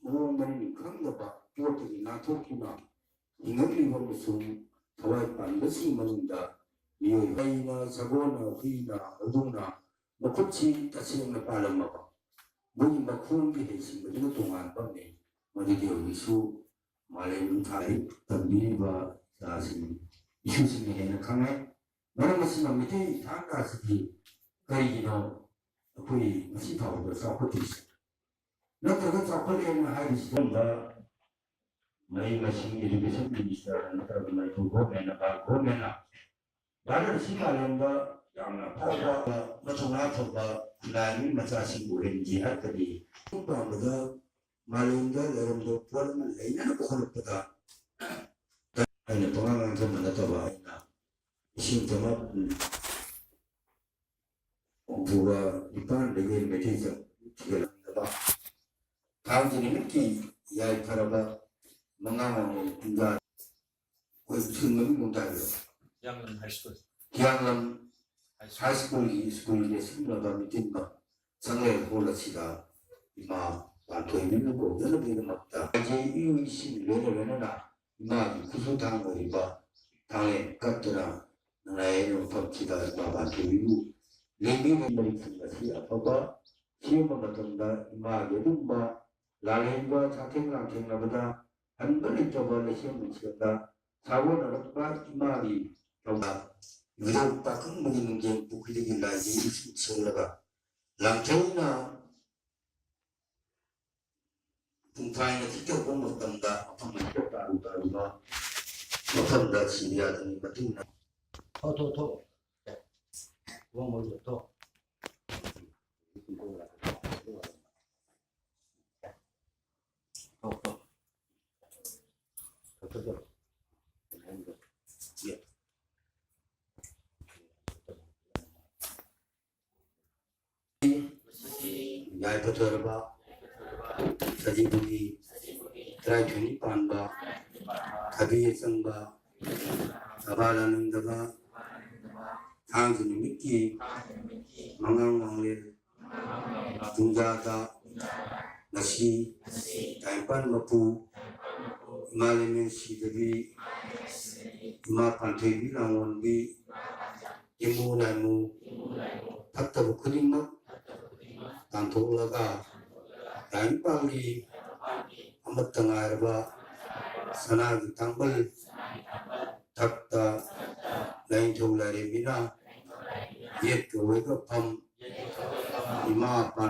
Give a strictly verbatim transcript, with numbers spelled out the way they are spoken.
ꯃꯑꯣꯡ ꯃꯔꯤꯟ ꯈꯪꯗꯕ ꯄꯣꯠꯇꯒꯤ ꯅꯥꯟꯊꯣꯛꯇꯨꯅ ꯍꯤꯡꯉꯛꯂꯤꯕ ꯑꯃꯁꯨꯡ ꯊꯋꯥꯏ ꯄꯥꯟꯕꯁꯤꯡꯒꯤ ꯃꯅꯨꯡꯗ ꯃꯤꯑꯣꯏꯕ ꯑꯩꯅ, ꯁꯒꯣꯜꯅ, ꯍꯨꯏꯅ, ꯍꯧꯗꯣꯡꯅ ꯃꯈꯨꯠꯁꯤ ꯇꯁꯦꯡꯅ ꯄꯥꯜꯂꯝꯃꯕ ꯃꯣꯏꯒꯤ ꯃꯈꯣꯡꯒꯤ ꯍꯩꯁꯤꯡꯕꯗꯨꯅ ꯇꯣꯉꯥꯟꯕ ꯑꯃꯅꯤ꯫ ꯃꯗꯨꯗꯤ ꯍꯧꯖꯤꯛꯁꯨ ꯃꯥꯂꯦꯝ ꯊꯥꯔꯤ ꯇꯝꯕꯤꯔꯤꯕ ꯏꯆꯥꯁꯤꯡ, ꯏꯁꯨꯁꯤꯡꯅ ꯍꯦꯟꯅ ꯈꯪꯉꯦ꯫ ꯃꯔꯝ ꯑꯁꯤꯅ ꯃꯩꯇꯩ ꯊꯥꯡꯒ ꯑꯁꯤꯗꯤ ꯀꯔꯤꯒꯤꯅꯣ ꯑꯩꯈꯣꯏ ꯉꯁꯤ ꯐꯥꯎꯕꯗ ꯆꯥꯎꯈꯠꯇ꯭ꯔꯤꯁꯦ? ꯅꯠꯇ꯭ꯔꯒ ꯆꯥꯎꯈꯠꯂꯦꯅ ꯍꯥꯏꯔꯤꯁꯤꯗ ꯃꯍꯩ ꯃꯁꯤꯡ education minister ꯅꯠꯇ꯭ꯔꯒ ꯃꯅꯤꯄꯨꯔ government ꯅ, ꯚꯥꯔꯠ government ꯅ ꯚꯥꯔꯠ ꯑꯁꯤ ꯃꯥꯂꯦꯝꯗ ꯌꯥꯝꯅ ꯐꯥꯎꯕ ꯃꯊꯧꯅꯥ ꯐꯕ ꯈꯨꯟꯅꯥꯏ ꯃꯤ ꯃꯆꯥꯁꯤꯡ ꯑꯣꯏꯍꯟꯒꯦ ꯍꯥꯏꯔꯒꯗꯤ ꯄꯥꯝꯕꯗ ꯃꯥꯂꯦꯝꯗ ꯂꯩꯔꯝꯕ ꯄꯣꯠ ꯑꯃ ꯂꯩꯅꯅꯕ ꯍꯣꯠꯅꯔꯛꯄꯗ ꯑꯩꯅ ꯄꯉꯥꯡ ꯉꯥꯡꯊꯣꯛꯄ ꯅꯠꯇꯕ ꯑꯩꯅ ꯏꯁꯤꯡ ꯆꯃꯥꯄꯜ ꯍꯨꯝꯐꯨꯒ ꯅꯤꯄꯥꯟꯗꯒꯤ ꯃꯩꯇꯩ ꯆꯪ ꯊꯤꯒꯠꯂꯛꯅꯕ ꯊꯥꯡꯖ ꯅꯨꯃꯤꯠꯀꯤ ꯌꯥꯏꯐꯔꯕ ꯃꯉꯥ ꯃꯉꯣꯟ ꯀꯨꯝꯖꯥ ꯑꯩꯈꯣꯏ ꯊꯤꯡꯕꯒꯤ ꯃꯑꯣꯡ ꯇꯥꯏꯕꯗꯣ꯫ ꯍꯤꯌꯥꯡꯂꯝ ꯍꯥꯏ ꯁ꯭ꯀꯨꯜ꯫ ꯍꯤꯌꯥꯡꯂꯝ high school. ꯍꯥꯏ ꯁ꯭ꯀꯨꯜꯒꯤ ꯁ꯭ꯀꯨꯜꯒꯤ ꯑꯁꯤꯒꯨꯝꯂꯕ ꯃꯤꯇꯤꯟꯕ ꯆꯪꯂꯦꯟ ꯍꯣꯜ ꯑꯁꯤꯗ ꯏꯃꯥ ꯄꯥꯟꯊꯣꯏꯕꯤꯕꯨ ꯀꯧꯅꯅꯕꯒꯤꯗꯃꯛꯇ ꯂꯥꯏꯖꯩ ꯏꯎ ꯏꯁꯤꯡ ꯂꯣꯏꯅ ꯂꯣꯏꯅꯅ ꯏꯃꯥꯒꯤ ꯈꯨꯠꯁꯨ ꯊꯥꯡ ꯑꯣꯏꯔꯤꯕ ꯊꯥꯡꯂꯦꯟ ꯀꯠꯇꯨꯅ ꯅꯨꯡꯉꯥꯏ ꯍꯥꯏꯅ ꯃꯐꯝꯁꯤꯗ ꯏꯃꯥ ꯄꯥꯟꯊꯣꯏꯕꯤꯕꯨ ꯂꯦꯡꯕꯤꯕ ꯃꯔꯤꯛꯁꯤꯡ ꯑꯁꯤ ꯑꯐꯕ ꯁꯦꯝꯕ ꯃꯇꯝꯗ ꯏꯃꯥꯒꯤ ꯑꯗꯨꯒꯨꯝꯕ ꯂꯥꯜꯍꯩꯕ ꯁꯥꯊꯦꯡ ꯂꯥꯟꯊꯦꯡꯅꯕꯗ ꯍꯟꯕ ꯂꯩꯇꯕ ꯂꯩꯁꯦꯝ ꯂꯩꯁꯦꯝꯗ ꯁꯥꯒꯣꯟꯅꯔꯛꯄ ꯏꯃꯥꯒꯤ ꯂꯧꯗ ꯏꯕꯨꯙꯧ ꯄꯥꯈꯪꯕꯒꯤ ꯅꯨꯡꯖꯦꯡ ꯄꯨꯈ꯭ꯔꯤꯗꯒꯤ ꯂꯥꯏꯖꯩ ꯏꯁꯤꯡ ꯁꯦꯜꯂꯒ ꯂꯥꯡꯊꯦꯡꯅ ꯄꯨꯡꯐꯥꯏꯅ ꯈꯤꯛꯇꯧꯕ ꯃꯇꯝꯗ ꯃꯐꯝ ꯑꯁꯤꯗ ꯇꯥꯔꯨ ꯇꯥꯔꯨꯕ ꯃꯐꯝꯗ ꯁꯤꯕ ꯌꯥꯗꯅꯤ꯫ ꯃꯇꯨꯡꯗ ꯊꯣꯛ, ꯊꯣꯛ, ꯊꯣꯛ꯫ ꯋꯥ ꯃꯣꯏ ꯊꯣꯛ꯫ ꯊꯣꯛ, ꯊꯣꯛ꯫ ꯊꯣꯛ, ꯊꯣꯛ, ꯊꯣꯛ꯫ ꯌꯥꯏꯐ ꯊꯣꯏꯔꯕ ꯁꯖꯤꯕꯨꯒꯤ ꯇꯔꯥꯅꯤꯊꯣꯏꯅꯤ ꯄꯥꯟꯕ ꯊꯕꯤ ꯑꯆꯪꯕ ꯊꯕꯥꯜ ꯑꯅꯪꯗꯕ ꯊꯥꯡꯖ ꯅꯨꯃꯤꯠꯀꯤ ꯃꯉꯥꯡ ꯃꯥꯡꯂꯦꯟ ꯄꯨꯡꯖꯥꯗ ꯉꯁꯤ ꯇꯥꯏꯕꯪꯄꯥꯟ ꯃꯄꯨ ꯏꯃꯥ ꯂꯩꯃꯦꯟ ꯁꯤꯗꯕꯤ, ꯏꯃꯥ ꯄꯥꯟꯊꯣꯏꯕꯤ ꯂꯥꯡꯑꯣꯟꯕꯤ, ꯏꯃꯨ ꯂꯥꯏꯃꯨ ꯐꯠꯇꯕ ꯈꯨꯗꯤꯡꯃꯛ ꯇꯥꯟꯊꯣꯛꯂꯒ ꯇꯥꯏꯕꯪꯄꯥꯟꯒꯤ ꯑꯃꯠꯇ ꯉꯥꯏꯔꯕ ꯁꯅꯥꯒꯤ ꯇꯥꯡꯕꯜ ꯊꯛꯇ ꯂꯥꯏꯅꯤꯡꯊꯧ ꯂꯥꯏꯔꯦꯝꯕꯤꯅ ꯌꯦꯠꯀ ꯑꯣꯏꯒ ꯐꯝ ꯏꯃꯥ ꯄꯥꯟ